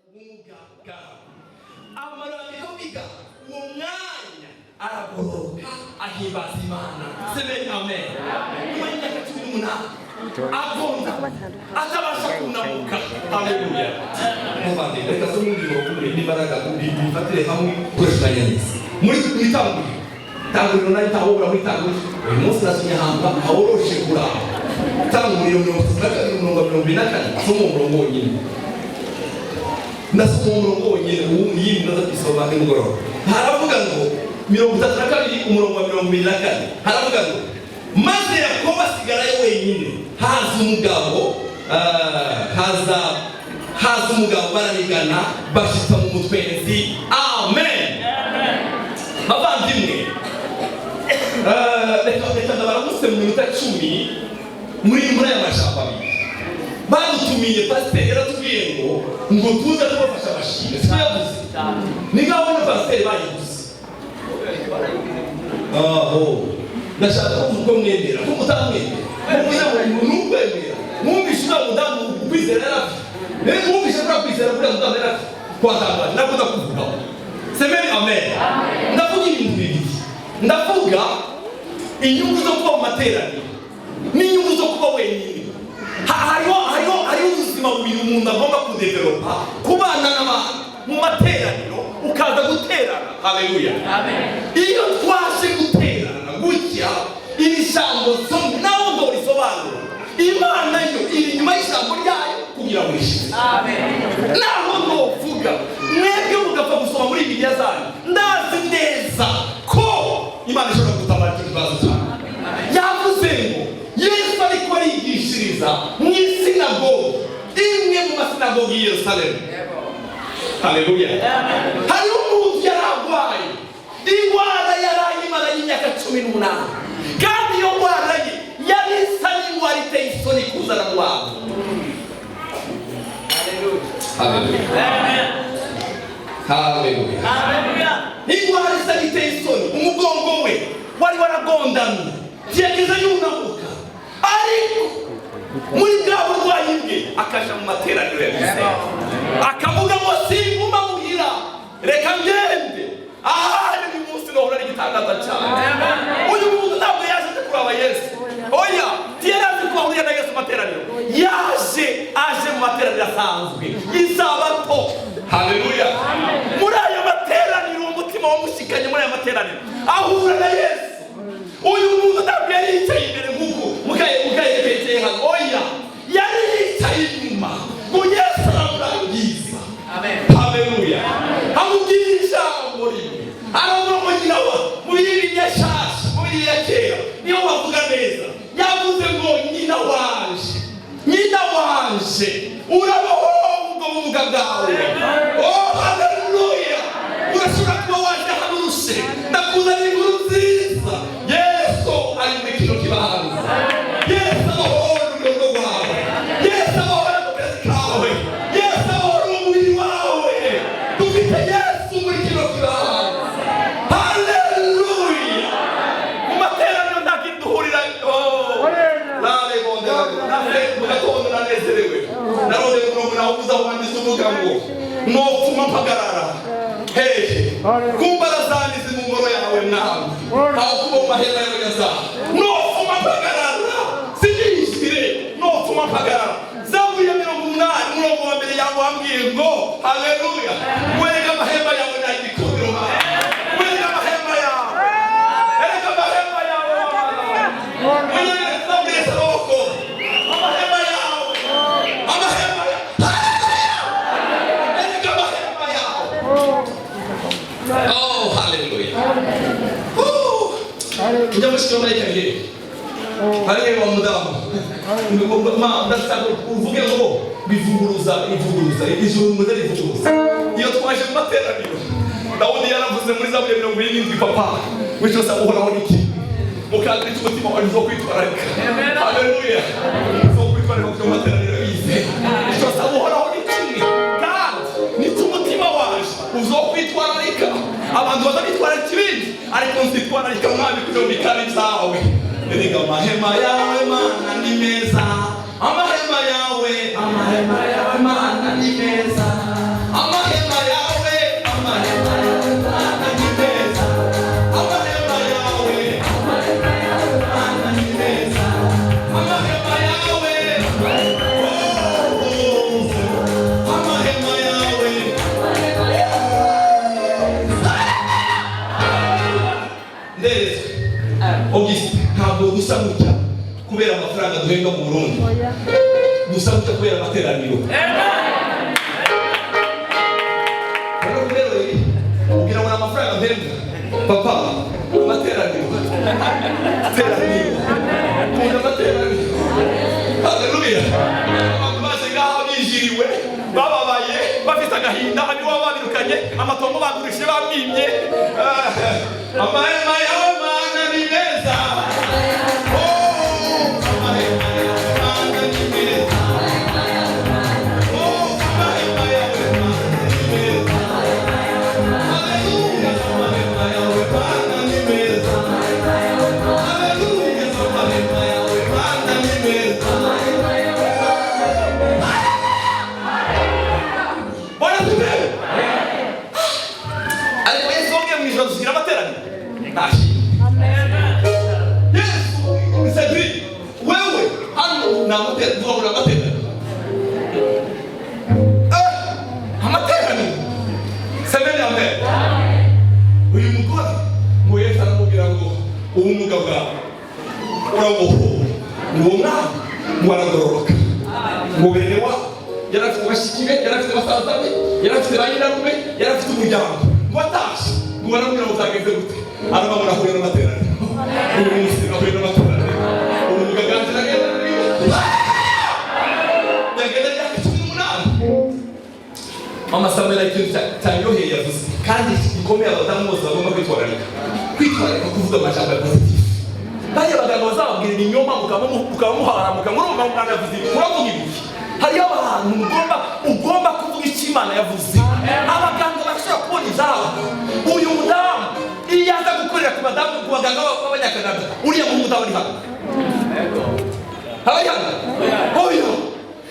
Ubumuga bwawe amarambiko biga uwo mwanya, aragororoka, ahimbaza Imana. Semeni amen. Nyuma y'imyaka 18 agonda, atabasha kunamuka. Haleluya! Muvandimwe, reka so mundi umwe n'imbaraga bifatire hamwe, kureshanya neza muri mwitanguriro. Tanguriro nayo itahobora muri tanguriro. Uyu munsi nasomye ahantu haworoshe kuraba. Tanguriro 32, umurongo wa 24. Soma umurongo wonyine, ndasoma umurongo wonyine, ubu yindi ndaza kwisoma nimugoroba. Haravuga ngo, 32, umurongo wa 24, haravuga ngo: "Maze Yakobo asigarayo wenyine, haza umugabo, haza umugabo, bararigana, bashitsa mu mutwenzi." Amen. Bavandimwe, reka ndabaramutse mu minota 10 muri aya majambo abiri. Badutumiye, pasiteri yaratubwiye ngo tuze kubafasha amashimwe, siko yavuze? Ni nkaho na pasiteri bayiguze aho. Ndashaka ko mwemera, ko mutamwemera, ni ukwemera. Mwumvishe uriya mudamu ukwizera yari afite? Rero mwumvishe kuriya kwizera kuriya mudamu yari afite kwatangaje. Nakunda kuvugaho. Semeni amen. Ndavuga ibintu bibiri. Ndavuga inyungu zo kuba mu materaniro n'inyungu zo kuba wenyine. Hariho ubuzima bubiri umuntu agomba kudevelopa: kubana n'abantu mu materaniro, ukaza guterana. Haleluya! Iyo twaje guterana gutya, iri jambo somwe nawe ngo risobanura, Imana yo iri inyuma y'ijambo ryayo kugira ngo rishire. Naho ntovuga, mwebwe mugapfa gusoma muri Bibiliya zanyu, ndazi neza ko Imana ishobora gutabara icyo kibazo cyawe. Yavuze ngo Yesu ariko arigishiriza mu isinagogi, imwe mu masinagogi y'i Yerusalemu. Haleluya! Hariho umuntu yari arwaye indwara yari ayimaranye imyaka 18, kandi iyo ndwara ye yari isa n'indwara iteye isoni kuzana mu bantu. Haleluya, haleluya! Indwara isa n'iteye isoni. Umugongo we wari waragondamye, ntiyageze yunamuka, ariko muri bwa burwayi bwe akaja mu materaniro ya bizera, akavuga ngo: "Singuma muhira, reka ngende ahari uyu munsi nohora n'igitangaza cyane." Uyu muntu ntabwo yaje aje kuraba Yesu, oya. Ntiyari azi ko ahurira na Yesu mu materaniro. Yaje aje mu materaniro asanzwe, isabato. Haleluya! Muri ayo materaniro, uwo mutima wamushikanye muri ayo materaniro, ahura na Yesu. Uyu muntu ntabwo yari yicaye imbere nk'uku mukayereka yicaye hano, oya. Yari yicaye inyuma, ngo Yesu aramurangiza. Haleluya! Amubwira ijambo rimwe, aravuga ngo nyina wa mu Bibiliya nshasha, mu Bibiliya kera niyo bavuga neza, yavuze ngo: "Nyina wanje, nyina wanje, urabaho ubwo bumuga bwawe." Oh, haleluya! Urashobora kuba waje hano urushe, ndakuzanira inkuru nziza: Yesu ari muri kino kibanza. Yesu abohora urugo rwawe, Yesu abohora mu kazi kawe, Yesu abohora umubiri wawe. Dufite Yesu muri kino kibanza. Haleluya! Mu materaniro nta kintu duhurira. Mu gatondo nanezerewe, narondeye umurongo nawubuze aho wanditse uvuga ngo nopfuma mpagarara hehe kumbara zanize mu ngoro yawe, Mwami, aho kuba mu mahema y'abanyazaha. Nopfuma mpagarara, sinishire, nopfuma mpagarara. Zaburi ya 80, umurongo wa mbere, yawe wambwiye ngo: haleluya, wereka amahema yawe na igikundiro Mana, wereka amahema yawe, ereka amahema yawe Mana. Zamurese amaboko, amahema yawe, amahema yawe, ereka amahema yawe. Oh, haleluya! Njya mushika marayika hehe? Hariya wa mudamu. Ma, ndashaka uvuge ngo bivuguruza, ivuguruza ijuru muze rivuguruza. Iyo twaje mu materaniro, Dawudi yaravuze muri Zaburi ya 70: "Papa wicose Uhoraho ni kimwe mukandira cy'umutima wawe uzokwitwararika." Haleluya! Uzokwitwararika kuja mu materaniro yize. Icyo saba Uhoraho ni kimwe, kandi nicyo umutima waje uzokwitwararika. Abantu baza bitwararika ibindi, ariko nzitwararika, Mwami, kuja mu bikari byawe. Erega amahema yawe, Mana, ni meza. Amahema yawe, amahema yawe, Mana, ni meza. duhembwa mu Burundi gusa gutya kubera amateraniro. Rero kubera ugira ngo ni amafaranga mpembwa, papa, amateraniro, teraniro, kunda amateraniro. Haleluya! Abantu baje ngaha bijiriwe, bababaye, bafite agahinda, abiwabo babirukanye, amatongo bagurishije, bamwimye. Amahema yawe Mana ni meza. Oh, amahema yawe Mana ni meza. Oh, amahema yawe Mana ni meza. Haleluya, amahema yawe Mana ni meza. Haleluya, amahema yawe Mana ni meza. Bwana asifiwe. Ariko Yesu wongeye mu ijoro dusigira amateraniro, ntashimwe. Yesu, Cedric, wewe hano ni amateraniro, tuvuga ngo ni amateraniro. Amateraniro. Semeni amen. Uyu mugore ngo Yesu aramubwira ngo ubumuga bwawe urabohowe. Ngo uwo mwana ngo aragororoka. Ngo bene wabo, yari afite bashiki be, yari afite basaza be, yari afite ba nyirarume, yari afite umuryango. Ngo atashye, ngo baramubwira ngo byagenze gute? Araba nahuye n'amateraniro uyu munsi, nahuye n'amateraniro, ubumuga bwanjye nagenda yagenda myaka 18. Mama Samuel, ikintu cyanyoheye yavuze kandi gikomeye, abadamu bose bagomba kwitwararika kuvuga amajambo ya positif. Bariya baganga bazababwira ibinyoma, mukaba muharamuka, murumva muganga yavuze ibi, muravuga ibiki? Hariyo abantu ugomba kuvuga icyo Imana yavuze. Abaganga bashobora kubona ibyabo. Uyu mudamu iyo aza gukorera ku badamu, ku baganga b'Abanyakanada, uriya muhungu utaba ari hano, aba ari hano? Oya.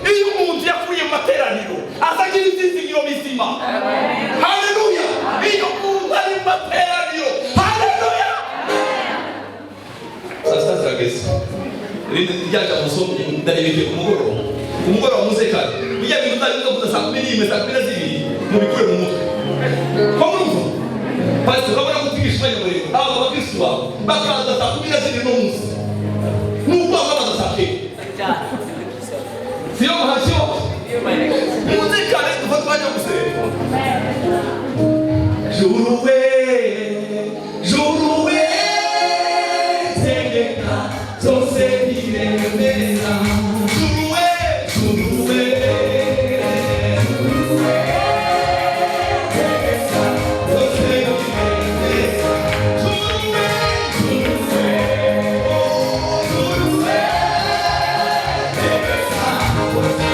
Iyo umuntu yakuriye mu materaniro aza agira ibyizigiro bizima. Haleluya! Iyo umuntu ari mu materaniro, haleluya! Saa sita zirageze. Irindi rya jambo usomye ndarebekeye ku mugoroba, ku mugoroba muze kare. Bijya bintu utabivuga kuza saa 11, saa 12, mubikure mu mutwe. Ko murumva pastor, urabona ko utigisha umwanya muremure. Aba abakristu bawe bakaza saa 12 no munsi, nubwo baba baza saa 9, siyo mahasyo. Muze kare, dufate umwanya wo gusenga. Juru we, juru we, tegeka byose biremera. Juru we, juru we, juru we, tegeka byose biremera. Juru we, juru we, oh, juru we, tegeka byose.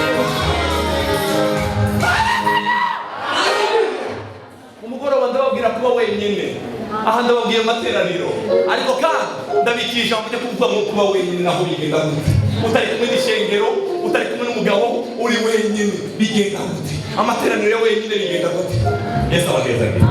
Umugoroba ndababwira kuba wenyine. Aha ndababwiye amateraniro, ariko kandi ndabikira ijambo ryo kuvuga ngo kuba wenyine naho bigenda gute? Utari kumwe n'ishengero, utari kumwe n'umugabo, uri wenyine, bigenda gute? Amateraniro ya wenyine bigenda gute? Yesu abagezagire.